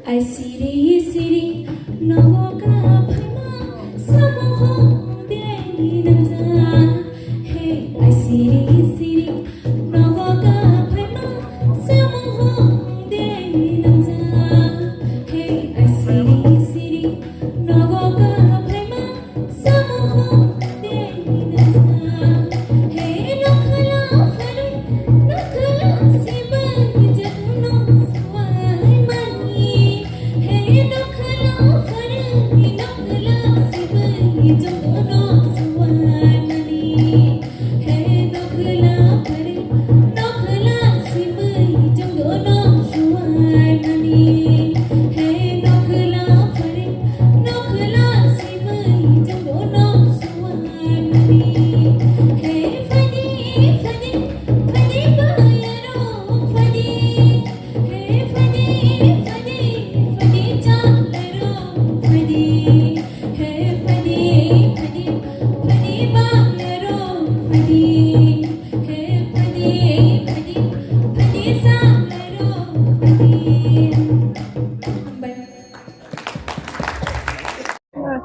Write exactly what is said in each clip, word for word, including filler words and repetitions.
Ai siri siri nogo ka phaima samuhung de nangja. Hey, ai siri siri nogo ka phaima samuhung de nangja. Hey, ai siri siri nogo ka phaima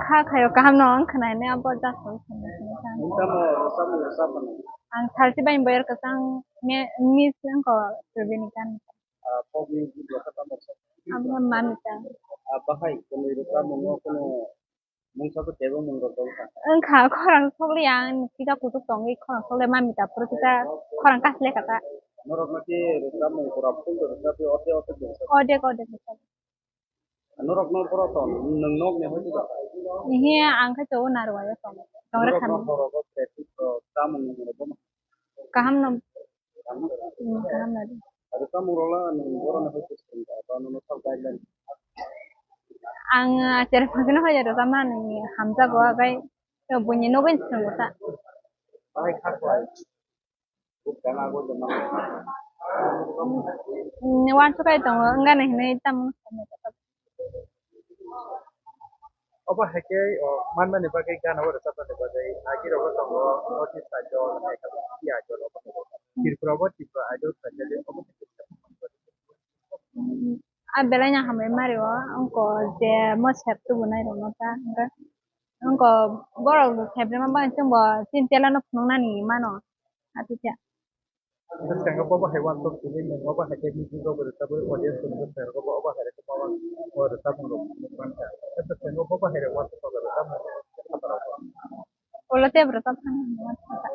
Kha khayo kaham no ang khwnai ne abo jak. Ang tamo rosam rosam mano. Ang tharchi bai boyar kwchang me-, miss wngkha Tribini kan. Ah, pokni video kha tamo sa. Ang mamita. Ah, bahai kwnwi rosam mo kono Mungsa khe tebo mung rok dol kha. Wngkha, khorang sokli ang kisa kuchuk tongwi khorang sokle mami ta phuru kisa khorang kasle kha ta. Norok no khe rwchapmung pura full rwchapwi orde orde rwchap. Orde orde rwchap. Norok no pura tong, nwng nok ni hoi tong. Ihe ang khe to narwai tong. Tong re khan. Norok no horo go practice ro chamung rok bo. Kaham no. Hmm, kaham nadi. Aro tamo rola ni borok ni hoite sing ka, ba nono sal guideline. Ang, ah, cherep phangkhe no hoya ro tamo ni hamjago agai to buini nogoi sing ta. Ai kha khlai. Buk dana go dana. Hmm, wan sukai tongo, wngani hinui tamo. Obo hai khe, o, manmani bagwi gana o rwchapnani bagwi agi rogo tongo North East rajyo hai khe India idol obo hai khe Tripura bo Tripura idol hai khe obo hai khe. A belai no hambai mari o wngkha je mo sep tubunai rok no ta wngkha borok sep rwma bagwi chwng bo chini chela no phunuk nani mano ati khe. Bwskango bobo hai uansuk simi nwng obo hai khe music rok bo rwchapwi audience rok bwskango bo obo hai rwchapmung rok mankha. Bwskango bobo hai rok uansuk rok rwchapmung rok. Ulo tei bo rwchap thani hinwi uansuk kha.